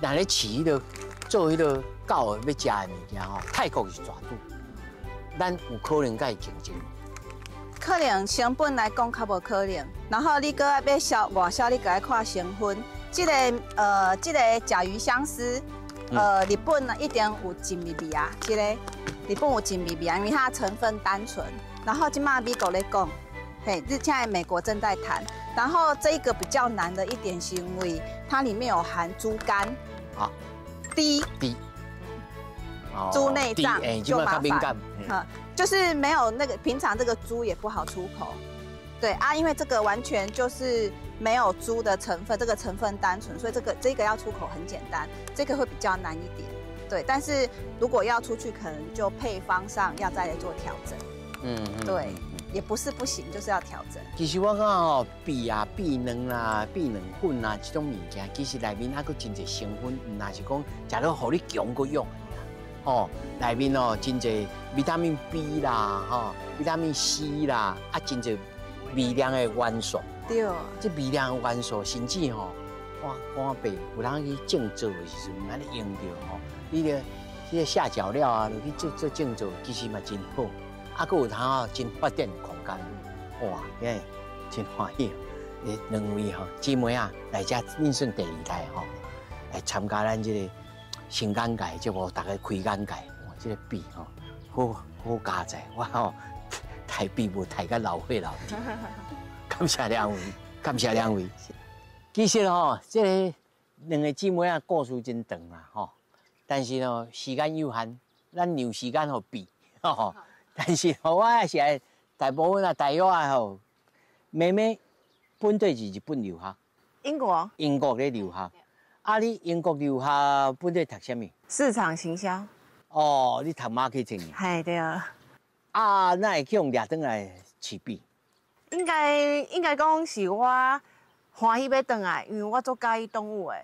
若咧飼彼个做彼个狗的欲食的物件吼，泰國是大拄，咱有可能佮伊競爭？可能成本來講較無可能，然後你閣愛欲銷外銷，你閣愛看成分。這個甲魚香絲，日本一定有真味味啊，這個日本有真味味啊，因為它成分單純。然後這馬美國咧講，嘿，現在美國正在談。然後這個比較難的一點是因為它裡面有含豬肝，啊，豬，豬，豬內臟就麻煩，就是沒有那個平常這個豬也不好出口，對啊，因為這個完全就是沒有豬的成分，這個成分單純，所以這個要出口很簡單，這個會比較難一點，對。但是如果要出去，可能就配方上要再來做調整，對，也不是不行，就是要調整。其實我感覺吼，米啊、米卵啦、米卵粉啊，這種物件，其實內面還閣真濟成分，毋若是講食了予你強閣勇。吼，內面哦真濟維他命 B 啦，吼，維他命 C 啦，啊，真濟微量的元素。對。這微量的元素，甚至吼，我看白有人去種作的時陣，按呢用著吼，你個這個下腳料啊，落去做做種作，其實嘛真好。啊，閣有通哦，真發展的空間。哇，今真歡喜。兩位吼姊妹啊，來遮恁算第二代吼，來參加咱這個新眼界節目，大家開眼界。哇，這個米吼，好好佳哉！我吼刣米無刣甲老血老滴。感謝兩位，感謝兩位。其實吼，這個兩個姊妹仔故事真長啦吼，但是呢時間有限，咱留時間予米吼。但是吼，我也是愛大部分啊，大約啊吼，妹妹本底是日本留學，英國，英國咧留學。啊，你英國留學本底讀啥物？市場行銷。哦，你讀 marketing。係對啊。啊，哪會去予掠轉來飼米？應該講是我歡喜欲轉來，因為我足佮意動物的。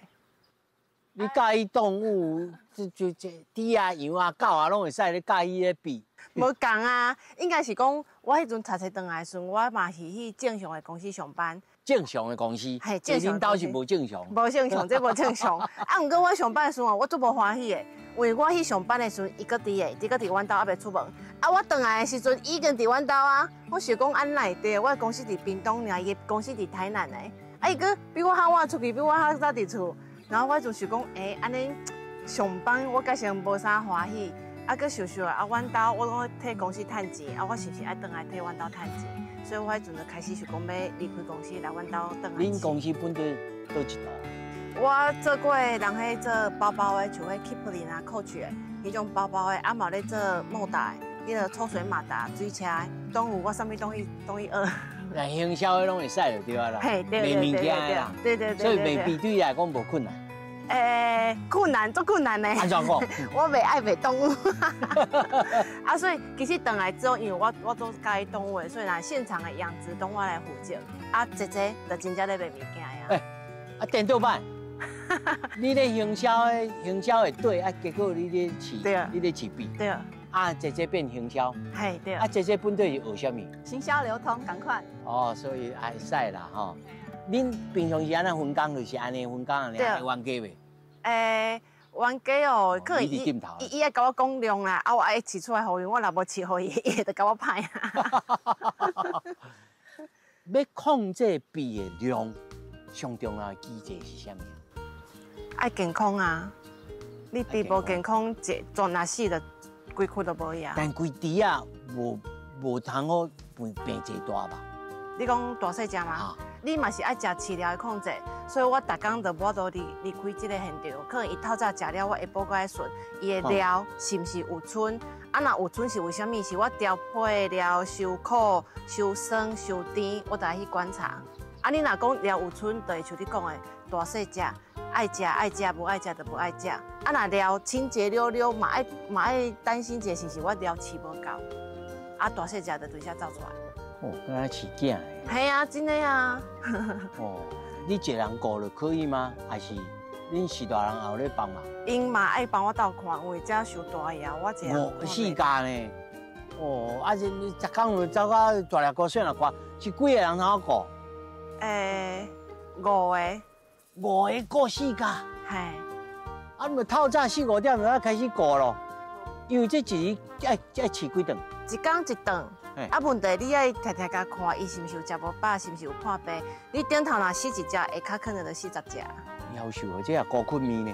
你佮意動物，這這這豬啊、羊啊、狗啊，攏會使。你佮意彼米？無仝啊，應該是講我彼陣讀冊轉來的時陣，我嘛是去正常的公司上班。正常的公司，嘿，正常。恁兜是無正常。無正常，這無正常。啊，毋過我上班的時陣，我足無歡喜的，因為我去上班的時陣，伊閣佇的，伊閣佇阮兜猶未出門。啊，我轉來的時陣，伊已經佇阮兜啊。我想講按哪會對？我的公司佇屏東，爾伊的公司佇台南的。啊，伊閣比我較晚出去，比我較早佇厝。然後我就想講，欸，按呢上班我改成無啥歡喜。啊，閣想想啊，阮兜我攏替公司趁錢，啊，我是毋是愛轉來替阮兜趁錢？所以我彼陣就開始想講欲離開公司來阮兜轉來。恁公司本底佗一度？我做過人彼做包包的，像彼 Kipling 啊、Coach 的彼種包包的，啊嘛咧做莫達的，彼个抽水馬達、水車的，攏有，我啥物攏去學。來行銷的攏會使就對啊啦，嘿，對對賣物件的啦，對對對，所以賣米對你來講無困難。欸，困難，足困難的。按怎講？我袂愛賣動物。啊，所以其實轉來之後，因為我做佮意動物的，所以若現場的養殖攏我來負責。啊，姐姐就真正咧賣物件呀。欸，啊，顛倒擺，你咧行銷的行銷會對，啊，結果你咧飼，你咧飼米。對。啊，姐姐變行銷。嘿，對。啊，姐姐本底是學啥物？行銷流通，仝款。哦，所以會使啦吼。恁平常時按怎分工，就是按呢分工，按呢冤家袂？欸，冤家哦，可能伊伊愛共我講量啦，啊，我愛飼出來予伊，我若無飼予伊，伊會共我歹啊。欲控制米的量，上重要的機制是啥物？愛健康啊！你豬無健康，一全若死就規窟都無去啊。但規豬仔無通好病病濟大吧？你講大細隻嗎？你嘛是愛食飼料的控制，所以我逐工就無法度離開這个現場。可能伊透早食了，我下晡閣愛巡伊的料是毋是有賰？啊，若有賰是為啥物？是我調配的料傷苦、傷酸、傷甜，我就愛去觀察。啊，你若講料有賰，就會像你講的，大細隻，愛食愛食，無愛食就無愛食。啊，若料清潔溜溜，嘛愛擔心一下，是毋是我料飼無夠？啊，大細隻就隨時走出來。哦，敢若飼囝的。嘿啊，真的啊。哦，你一个人顧就可以嗎？還是恁序大人也有咧幫忙？𪜶嘛愛幫我鬥看，因為這傷大呀，我一個人五四家呢？哦，啊，這你逐工就走到大粒高線來看，是幾個人通顧？五個。五個顧四家。嘿。啊，你咪透早四五點就愛開始顧咯，因為這一日愛飼幾頓？一工一頓。啊，問題你愛定定共看，伊是毋是有食無飽，是毋是有破病？你頂頭若死一隻，下跤可能就死10隻。夭壽哦，這也高骨面呢。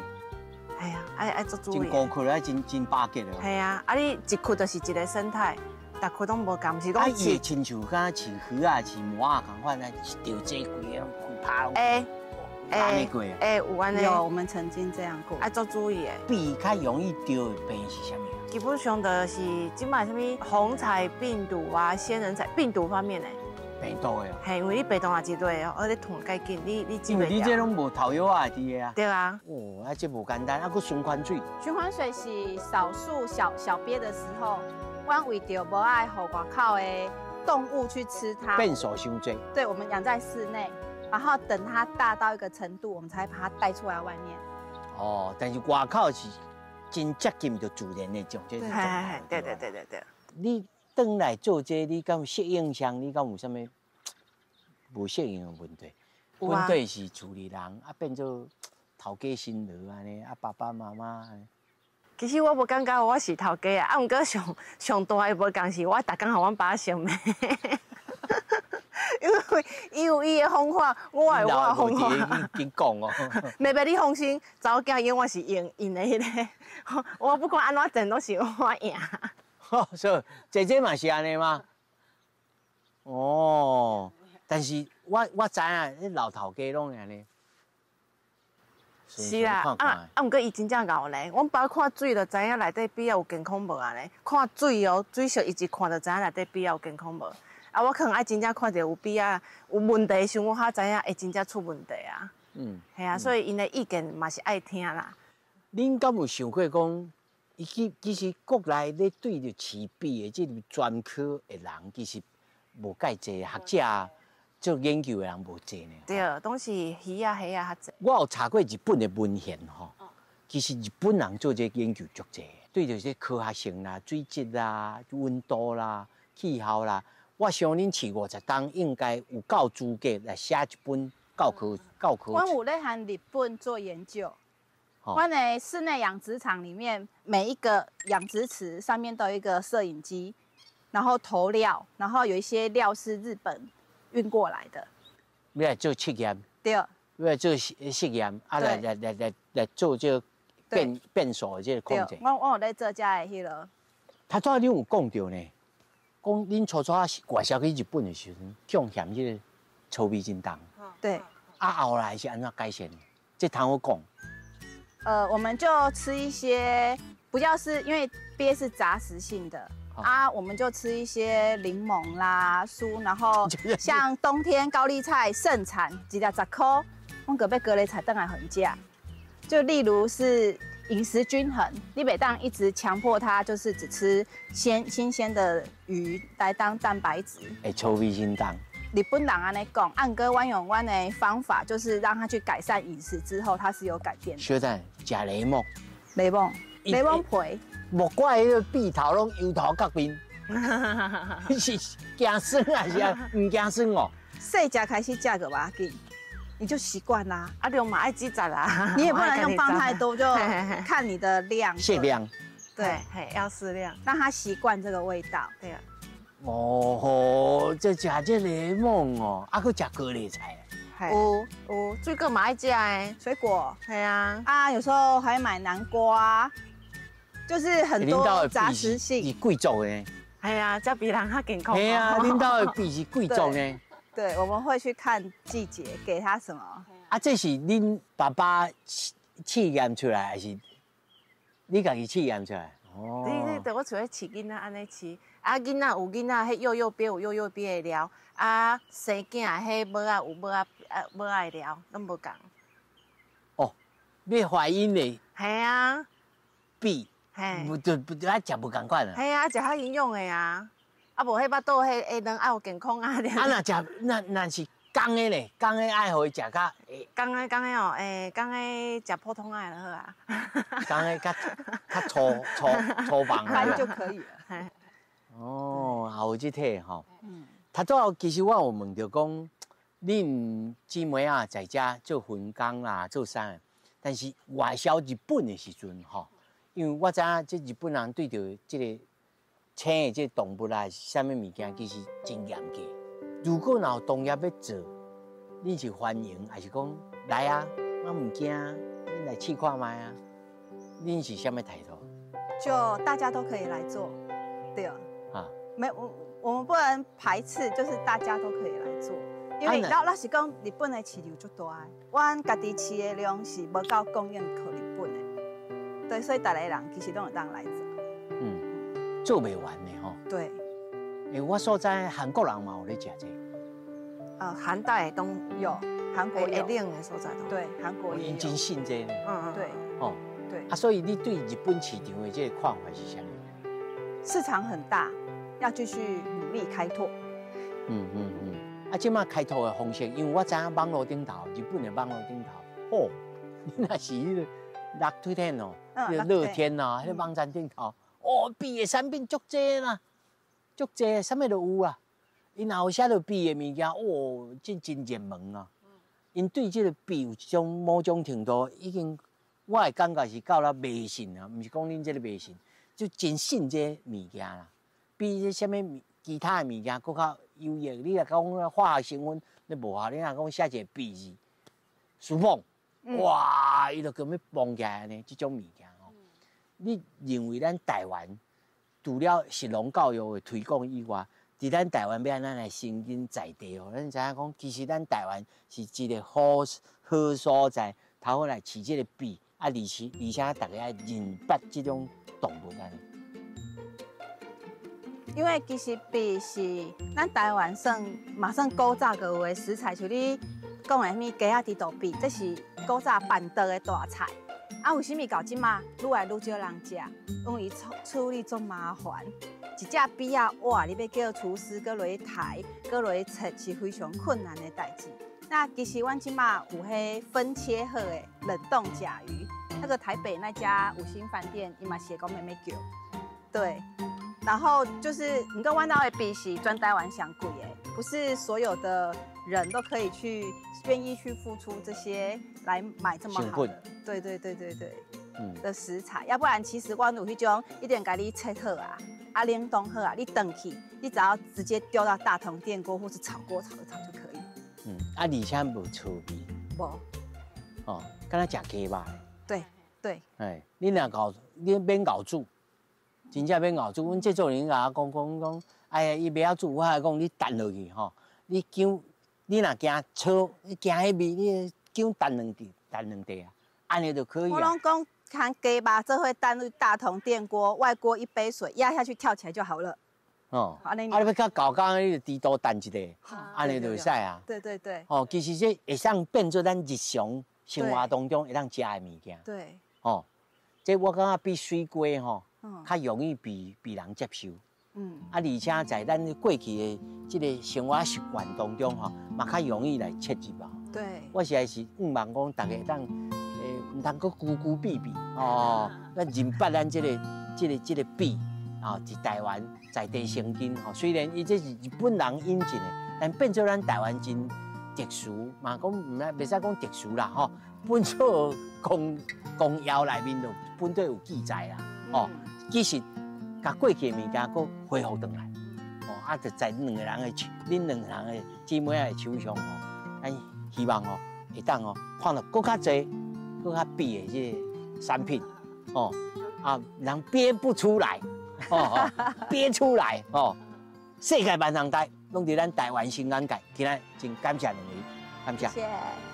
係啊，愛做注意。真高骨啊，真巴結哦。係啊，啊你一窟就是一個生態，逐窟攏無仝，毋是講。啊，伊會親像敢飼魚仔、飼鰻仔仝款啊，一條這規個規拍攏。會。會過。會有按呢。有，我們曾經這樣過。愛做注意的。比較容易著的病是啥物？基本上就是這擺啥物虹彩病毒啊、仙人彩病毒方面的。病毒的。嘿，因為你病毒若一落哦，啊你痛較緊，你因為你這攏無頭藥仔佇的啊。對啊。哦，啊這無簡單，啊閣循環水。循環水是少數小小鱉的時候，阮為著無愛予外口的動物去吃它。變數傷濟。對，我們養在室內，然後等它大到一個程度，我們才把它帶出來外面。哦，但是外口是真接近著自然的種，這種。對對對對對。你轉來做這個，你敢有適應上？你敢有啥物無適應的問題？問題是厝裡人啊，變做頭家辛勞按呢，啊爸爸媽媽。其實我無感覺我是頭家啊，啊，毋過上上大的無仝是我逐工予阮爸相罵，因為伊有伊的方法，我有我的方法。緊講哦。妹妹，你放心，查某囝永遠是贏𪜶的彼个，我不管按怎戰，攏是我贏。所以姐姐嘛是按呢嗎？哦，但是我知影，彼老頭家攏按呢。是啦，啊，毋過伊真正𠢕呢。阮爸看水就知影內底鱉仔有健康無按呢。看水哦，水色伊一看就知影內底鱉仔有健康無。啊，我可能愛真正看著有鱉仔有問題時，我才知影會真正出問題啊。係啊，所以𪜶的意見嘛是愛聽啦。恁敢有想過講，伊其實國內咧對著飼鱉的這個專科的人，其實無蓋濟學者做研究的人無濟呢。對，攏是魚仔、蝦仔較濟。我有查過日本的文獻吼，其實日本人做這個研究足濟，對著這科學性啦、水質啦、溫度啦、氣候啦，我想恁飼50冬應該有夠資格來寫一本教科教科。阮有咧和日本做研究。阮的室內養殖場裡面，每一個養殖池上面都有一個攝影機，然後投料，然後有一些料是日本運過來的。欲來做試驗。對。欲來做實驗，啊來做這個變數的這個控制。我有咧做這的彼個。頭拄仔你有講著呢，講恁初初是外銷去日本的時陣，向嫌這個臭味真重。對。啊，後來是按怎改善？這通好講。我們就吃一些，不要是因為鱉是雜食性的啊，我們就吃一些檸檬啦、蔬，然後像冬天高麗菜盛產，一粒10塊，阮閣買高麗菜轉來予𪜶食。就例如是飲食均衡，你袂當一直強迫他，就是只吃鮮新鮮的魚來當蛋白質。會臭味真重。日本人按呢講，按哥阮用阮的方法，就是讓他去改善飲食之後，他是有改變的。小等，食檸檬。檸檬，檸檬皮。莫怪彼個鱉頭攏油頭角面，是驚酸還是毋驚酸哦？細食開始食就無要緊，你就習慣啦。啊，量嘛愛煮雜啦。你也不能用放太多，就看你的量。適量。對，嘿，要適量，讓他習慣這個味道。對啊。哦吼，這食這檸檬哦，啊，閣食高麗菜。有有，水果嘛愛食的，水果。係啊。啊，有時候還買南瓜，就是很多雜食性。是貴族的。係啊，這比人較健康。係啊，恁兜的鱉是貴族呢。對，我們會去看季節，給他什麼。啊，這是恁爸爸試試驗出來，還是你家己試驗出來？哦。你對我厝咧飼囡仔按呢飼，啊囡仔有囡仔，彼幼幼鱉有幼幼鱉的料，啊生囝彼母仔有母仔啊母仔的料，攏無仝。哦，欲懷孕的。係啊。鱉。嘿。無就不啊食無仝款啊。係啊，食較營養的啊。啊無彼腹肚彼下卵愛有健康啊。啊若食那若是公的咧，公的愛予伊食較。公的公的哦，公的食普通的就好啊。公的較較粗粗粗放。般就可以了。哦，也有這體吼。頭拄仔其實我有問著講，恁姊妹仔在遮做分工啦，做啥？但是外銷日本的時陣吼，因為我知影這日本人對著這個青的這個動物啊，啥物物件，其實真嚴格。如果若有同業欲做，恁是歡迎，還是講來啊？我毋驚，恁來試看覓啊？恁是啥物態度？就大家都可以來做，對啊。啊，沒，我們不能排斥，就是大家都可以來做，因為老老實講，日本的市場足大，阮家己飼的量是無夠供應予日本的，對，所以逐個人其實攏會當來做。嗯，做袂完的吼。對。欸，我所知韓國人嘛有咧食這個。寒帶都有，韓國有。會冷的所在都。對，韓國也有。真信這個。嗯。對。哦。對。啊，所以你對日本市場的這個看法是啥物？市場很大，要繼續努力開拓。啊，這馬開拓的方式，因為我知影網路頂頭，日本的網路頂頭，哦，你若是彼個樂天哦，彼個樂天啊，彼個網站頂頭，哦，鱉的產品足濟啦，足濟，啥物都有啊。𪜶若有寫著鱉的物件，哦，這真熱門啊。𪜶對這個鱉有一種某種程度，已經我的感覺是到了迷信啊，毋是講恁這個迷信，就真信這物件啦。比這啥物其他的物件閣較優越。你若講化學成分，你無效。你若講寫一個鱉字，舒服，哇，伊就咁欲蹦起來呢。這種物件吼，你認為咱台灣除了食農教育的推廣以外，佇咱台灣欲按怎來深耕在地哦？咱知影講，其實咱台灣是一個好好所在，頭好來飼這個鱉，啊，而且大家愛認捌這種動物按呢。因為其實鱉是咱台灣算嘛算古早就有的食材，像你講的啥物雞仔豬肚鱉，這是古早辦桌的大菜。啊，為啥物到這馬愈來愈少人食？因為處處理足麻煩。一隻鱉仔哇，你欲叫廚師閣落去刣，閣落去切，是非常困難的代誌。那其實阮這馬有彼分切好的冷凍甲魚，那個台北那家五星飯店，伊嘛是會講欲欲叫。對，然後就是，毋過阮兜的鱉是全台灣上貴的，不是所有的人都可以去願意去付出這些來買這麼好的，對對對對對，的食材，要不然其實阮有彼種一定共你切好啊，啊冷凍好啊，你轉去，你只要直接丟到大同電鍋或是炒鍋炒一炒就可以。嗯，啊，而且無臭味。無。哦，敢若食雞肉。對對。哎，你若熬，你免熬煮，真正免熬煮。阮製作人共我講講講，哎呀，伊袂曉煮，我還講你澹落去吼，你薑，你若驚臭，你驚彼味，你薑澹兩滴，澹兩滴啊，按呢就可以。我攏講，看雞肉做伙澹入大同電鍋，外鍋一杯水壓下去跳起來就好了。哦，啊，你欲較厚工，你就豬肚澹一個，按呢就會使啊。對對對。哦，其實這會使變做咱日常生活當中會當食的物件。對。哦，這我感覺比水果吼，較容易被人接受。啊，而且在咱過去的這個生活習慣當中吼，嘛較容易來切入啊。對。我實在是向望講，大家會當，毋通閣龜龜閉閉哦，咱認捌咱這個鱉啊，佇台灣在地生根吼。雖然伊這是日本人引進的，但變做咱台灣真特殊，嘛講毋袂使講特殊啦吼。本草綱綱要內面就本底有記載啦，哦，其實共過去的物件閣恢復轉來，哦，啊，就在兩個人的手，恁兩個人的姊妹仔的手上吼，咱希望吼會當吼看著閣較濟、閣較鱉的這個產品，哦，啊，人憋不出來，哦，憋出來，哦，世界萬人台。攏佇咱台灣新眼界。今仔真感謝兩位，感謝。謝謝。